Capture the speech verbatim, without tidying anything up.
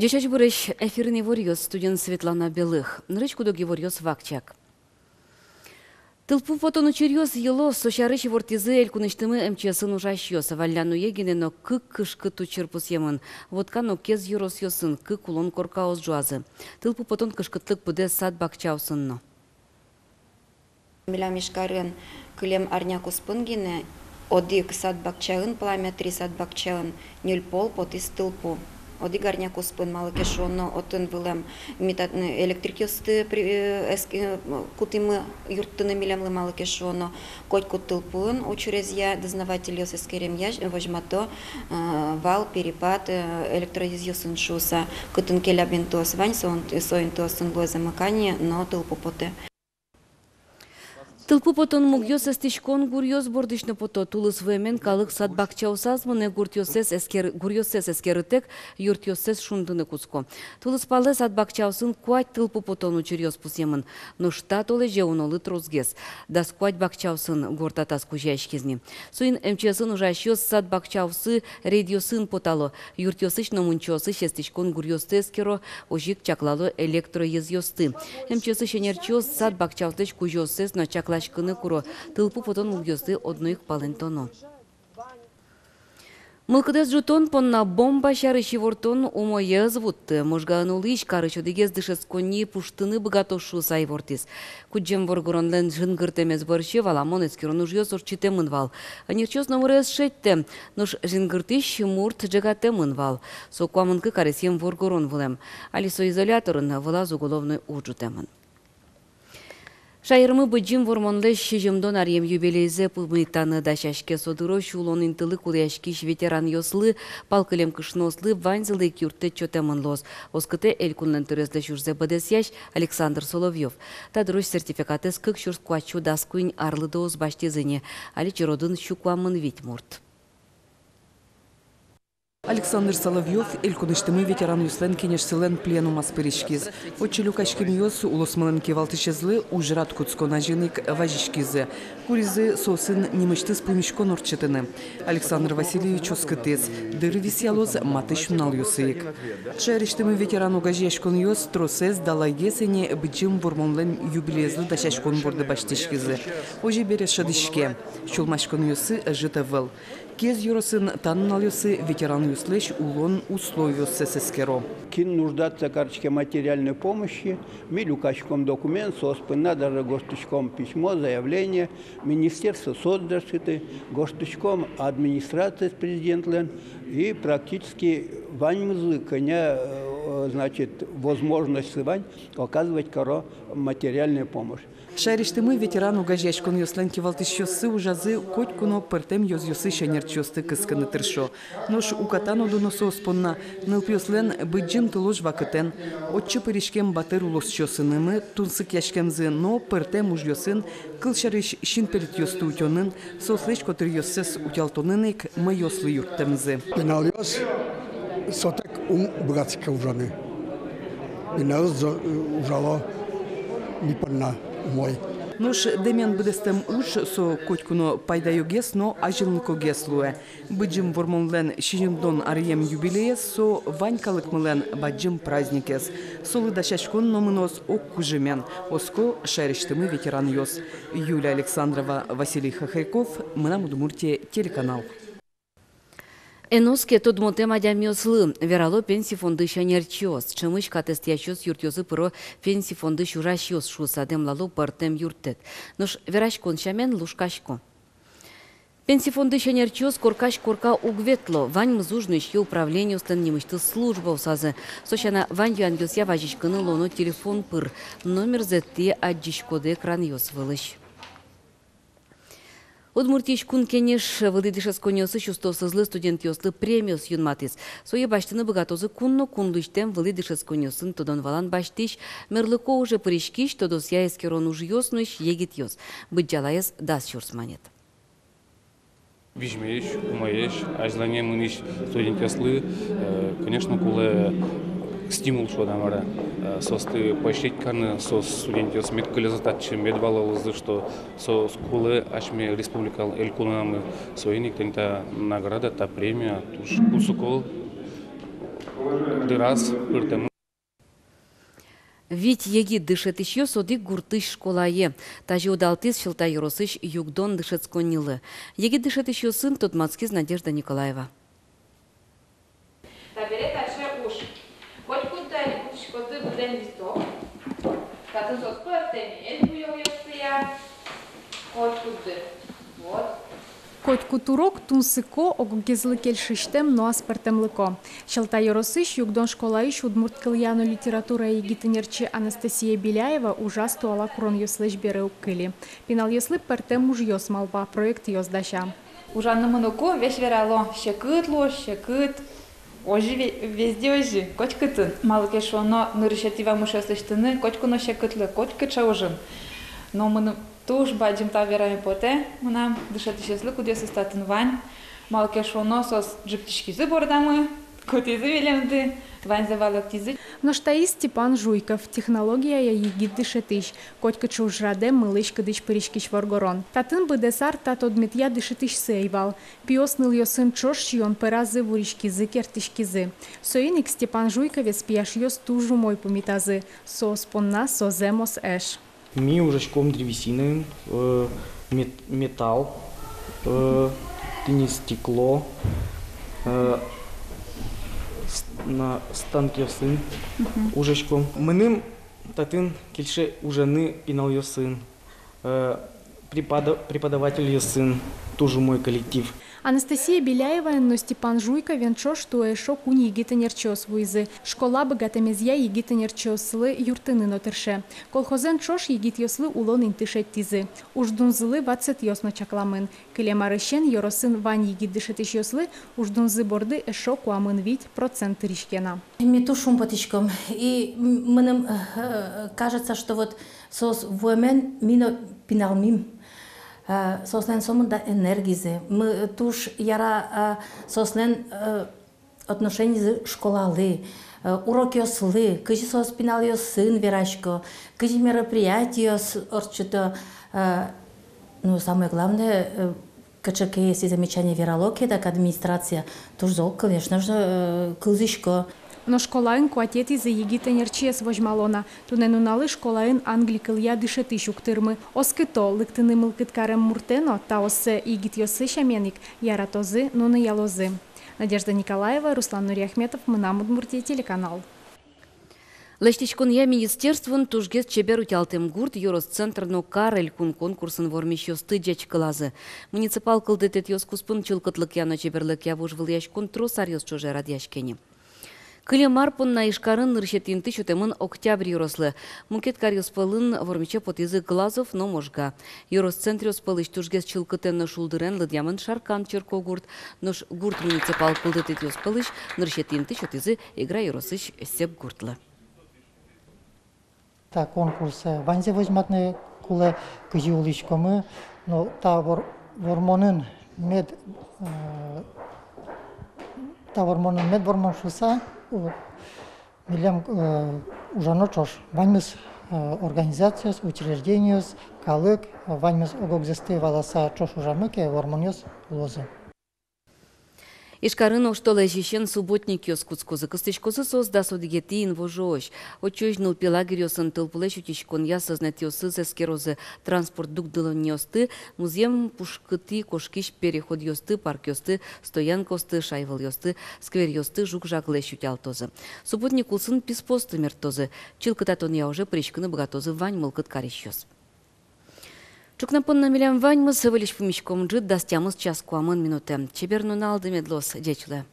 Ӟечесь буресь! Эфирын иворъёс, студиын Светлана Белых. Нырысь куд-ог иворъёс вакчияк. Тылпу потон учыръёс йыло. Со сярысь ивортӥзы элькунысьтымы МЧС-ын ужасьёс. Валлян уе гинэ но кык кышкыт учыр пусъемын. Вотка но Кез ёросъёсын кык улон коркаос ӝуазы. Тылпу потон кышкытлык быдэ сад-бакчаосын но. Милям Ижкарын кылем арня куспын гинэ одӥг сад-бакчаын, пламя три сад-бакчаын, ньыль пол потӥз тылпу. Одӥг арня куспын, малы ке шуоно, отын вылэм ми татын электрикъёсты при-, э, эск-, э, кутӥмы юрттыны милемлы, малы ке шуоно, котькуд тылпуын учырезъя дознавательёс эскеремъя возьмато, э, вал перепад, э, электроезъёсын шуыса, кытын ке ляб интыос вань, со ин-, со интыосын луэ замыкание, но тылпу потэ. Тылпу потон мугъёс эстӥськон гуръёс бордысь но пото. Тулыс вуэмен калык сад-бакчаосаз мынэ. Гуртъёссэс эскер-, гуръёссэс эскерытэк, юртъёссэс шунтыны кутско. Тулыс палэ сад-бакчаосын куать тылпу потон учыръёс пусъемын. Нош та толэзе унолы тросгес. Дас куать бакчаосын горд атас кузёяськиз ни. Соин МЧС-ын ужасьёс сад-бакчаосы рейдъёсын потало. Юртъёсысь но мунчоосысь эстӥськон гуръёсты эскеро, озьы ик чаклало электроезъёсты. МЧС-ысь ӧнерчиос сад-бакчаослэсь кузёоссэс но чакласькыны куро, тылпу потон мугъёсты одно ик палэнтоно. Мылкыдэз ӝутон понна бомба сярысь ивортон умое ӧз вутты. Можгаын улӥсь карысь одӥгез дышетсконни пуштыны быгатоз шуыса ивортӥз. Кудӟем воргоронлэн жингыртэмез бӧрсьы валамон эскерон ужъёс ортчытэмын вал. Ӧнерчиос номыре ӧз шедьтэ, нош жингыртӥсь мурт ӝегатэмын вал. Со куамын кык аресъем воргорон вылэм. Али со изоляторын, вылаз уголовной уж ӝутэмын. Шаермы Быдӟым Вормонлэсь сизьымдон аръем юбилейзэ пумитаны дасяське. Со дырозь улон интылы кулэяськись ветеранъёслы, пал кылем кышноослы, ваньзылы ик юрттэт сётэмын луоз, оскытэ элькунлэн тӧрезлэсь ужзэ быдэсъясь Александр Соловьёв. Та дырозь сертификатэз кык сюрс куать сю дас куинь арлыдоос басьтӥзы ни, али черодын сю куамын вить мурт. Александр Соловьёв Элькунысьтымы ветеранъёслэн кенешсылэн пленумаз пыриськиз. Отчы люкаськемъёс улосмылэн кивалтӥсезлы ужрад кутскон азьын ик вазиськизы. Куризы соосын нимысьтыз пумиськон ортчытыны. Александр Васильевич оскытӥз, дыр висъялоз матысь нуналъёсы ик. Шаерысьтымы ветеран огазеяськонъёс тросэз далайгес ини Быдӟым Вормонлэн юбилеезлы дасяськон борды басьтӥськизы. Озьы бере шӧдӥське, сюлмаськонъёссы ӧжыт ӧвӧл. Кез ёросын та нуналъёсы ветеранъёслэсь улон условиоссэс эскеро. Кин нуждаться кариське материальной помощи, ми люкаськом документ, соос понна даже гожтӥськом письмо, заявление, Министерство соцзащиты, гожтӥськом администрациез президентлэн, и практически ваньмызлы кӧня, э, значит, возможностьсы вань, оказывать каро материальную помощь. Шаерысьтымы ветеран огазеяськонъёслэн кивалтӥсьёссы ужазы котьку но пӧртэм ёзъёсысь ӧнерчиосты кыскыны тыршо. Нош уката но дуно соос понна нылпиослэн Быдӟым тылож вакытэн, отчы пыриськем батыр улосчиосынымы тунсыкъяськемзы но пӧртэм ужъёсын, кылсярысь, синпельытъёсты утёнын, соослэсь котыръёссэс утялтонын ик мӧйыослы юрттэмзы. Пиналъёс сотэк ум быгатске ужаны. Пиналъёс зо-, ужало ми понна умой. Нош дэмен быдэстэм уж со котьку но пайдаёгес но азинлыкогес луэ. Быдӟым Вормонлэн сизьымдон аръем юбилеез со вань калыкмылэн бадӟым праздникез. Солы дасяськон но мыноз ог кужымен, оско шаерысьтымы ветеранъёс. Юлия Александрова, Василий Хохряков, «Мынам Удмуртие» телеканал. Эн оске тодмотэм адямиослы, верало Пенси фондысь ӧнерчиос. Ӵемысь катэз тӥясьёс юртъёсы пыро Пенси фондысь ужасьёс шуыса, дэмлало пӧртэм юрттэт. Нош вераськон сямен лушкасько. Пенси фондысь ӧнерчиос коркась корка уг ветло, ваньмыз уж нуиське управлениослэн нимысьтыз службаосазы. Со сяна, вань юанъёсъя вазиськыны луоно телефон пыр. Номерзэ тӥ адӟиськоды экранъёс вылысь. Удмуртиысь Кун Кенеш вылӥ дышетсконъёсысь устоосызлы, студентъёслы премиос юнматӥз. Сое басьтыны быгатозы кун но кун лысьтэм вылӥ дышетсконъёсын тодон-валан басьтӥсь, мерлыко уже пыриськись, тодосъя эскерон ужъёс нуись егитъёс. Быдӟалаез дас сюрс манет. Визьмоесь, умоесь, азьлане мынӥсь студентъёслы, э, конечно, кулэ стимул, шуод-а, мар-а, э, соосты поощрить карыны, соос, студентъёс, мед кылёзы татчы, мед валалозы, что соос кулэ асьме республикалы, элькунамы. Соин ик тӥни та награда, та премия туж кусыко. Дыраз пыртэмын. Вить егит дышетӥсьёс одӥг гуртысь школае. Тазьы удалтӥз Сьӧлта ёросысь Югдон дышетсконниылы. Егит дышетӥсьёсын тодматскиз Надежда Николаева. Табере таӵе уж. Котькудды али кутӥськоды быдэн листок. Татын соос пӧртэмесь буёлъёсъя. Котькудды. Вот. Котькуд урок тунсыко, огогезлы кельшысьтэм но аспӧртэмлыко. Сьӧлта ёросысь Югдон школаысь удмурт кылъя но литературая егит ӧнерчи Анастасия Беляева ужаз туала куронъёслэсь бере уг кыльы. Пиналъёслы пӧртэм ужъёс малпа, проектъёс дася. Ужаны мыноку весь верало: секыт луоз, секыт. Озьы ве-, везде озьы, котькытын. Малы ке шуоно, нырысетӥ вамышъёс лэсьтыны котьку но секытлы, котькыӵе ужын. Но мыным туж бадӟым тау вераме потэ мынам дышетӥсьёслы, кудъёсыз татын вань. Малы ке шуоно, соос ӝиптӥськизы бордамы, кутӥзы милемды, ваньзэ валэктӥзы. Нош таиз Степан Жуйков, технологияя егит дышетӥсь. Котькыӵе ужрадэ мылысь-кыдысь пыриськись воргорон. Татын быдэс ар та тодметъя дышетӥсьсы ӧй вал. Пиос нылъёсын ӵош сиён пӧразы вуриськизы, керттӥськизы. Соин ик Степан Жуйковез пияшъёс туж умой пумитазы. Соос понна со зэмос эш. Ми ужаськом древесинаен, э, мет-, металл, э, тӥни стекло, э, с-, на станкъёсын ужаськом. Мыным татын кельше ужаны пиналъёсын, э, преподав-, преподавательёсын туж умой коллектив. Анастасия Беляеваен но Степан Жуйковен ӵош туэ эшшо куинь егит ӧнерчиос вуизы. Школа быгатэмезъя егит ӧнерчиослы юрттыны но тырше. Колхозэн ӵош егитъёслы улон инты шедьтӥзы. Уждунзылы ватсэтъёс но чакламын. Кылем арысен ёросын вань егит дышетӥсьёслы уждунзы борды эшшо куамын вить процент тыриське на. Ми туж шумпотӥськом. И м-, мыным, э, кажется, что вот соос вуэмен ми но пиналмим. Э, соослэн сомында энергизы. Мы туж яра, э, соослэн, э, отношенизы школалы, э, урокъёслы, кызьы соос пиналъёсын верасько, кызьы мероприятиос ортчыто, э, ну, самое главное, э, кыӵе ке если замечание верало ке, так администрация туж зол, конечно же, э, кылзӥсько. Но школаын куатетӥзэ егит ӧнерчиез возьмало на. Туннэ нуналлы школаын англи кылъя дышетӥсь уг тырмы. Оскыто, лыктыны мылкыд карем муртэ но таоссэ егитъёслы сямен ик яратозы, нуныялозы. Надежда Николаева, Руслан Нуриахметов, «Мынам Удмуртие» телеканал. Лэсьтӥськонъя министерствоын тужгес чебер утялтэм гурт, ёрос центр но кар элькун конкурсын вормисьёсты ӟечкылазы. Муниципал кылдытэтъёс куспын чылкытлыкъя но чеберлыкъя вожвылъяськон трос аръёс ӵоже радъяське ни. Кылем ар понна Ижкарын нырысетӥ инты сётэмын Октябрь ёрослы. Мукет каръёс пӧлын вормисе потӥзы Глазов но Можга. Ёрос центръёс пӧлысь тужгес чылкытэн но шулдырен лыдъямын Шаркан черкогурт. Нош гурт муниципал кылдытэтъёс пӧлысь нырысетӥ инты сётӥзы Игра ёросысь Сеп гуртлы. Та конкурсэ ваньзэ возьматыны кулэ, кызьы улӥськомы, но та вор-, вормонын мед, э, та вормонын мед вормон шуыса, э, милем, э, ужано ӵош. Ваньмыз, э, организациос, учреждениос, калык, э, ваньмыз ог-огзэсты валаса ӵош ужамы ке, вормонъёс луозы. Ижкарын оштолэзьысен субботникъёс кутскозы. Кыстӥськозы соос дас одӥгетӥ инвожоозь. Отчозь нылпи лагерьёсын тылпулэсь утиськонъя сӧзнэтъёсыз эскерозы, транспорт дугдылонниосты, музъем пушкытӥ кошкись переходъёсты, паркъёсты, стоянкаосты, шайвылъёсты, скверъёсты жуг-жаглэсь утялтозы. Субботник улсын писпуосты мерттозы. Чылкытатонъя уже пыриськыны быгатозы вань мылкыд карисьёс. Ӵукна понна милям ваньмыз. Выльысь пумиськом ӝыт дас тямыс час куамын минутэ. Чебер нуналды мед луоз, ӟеч луэ.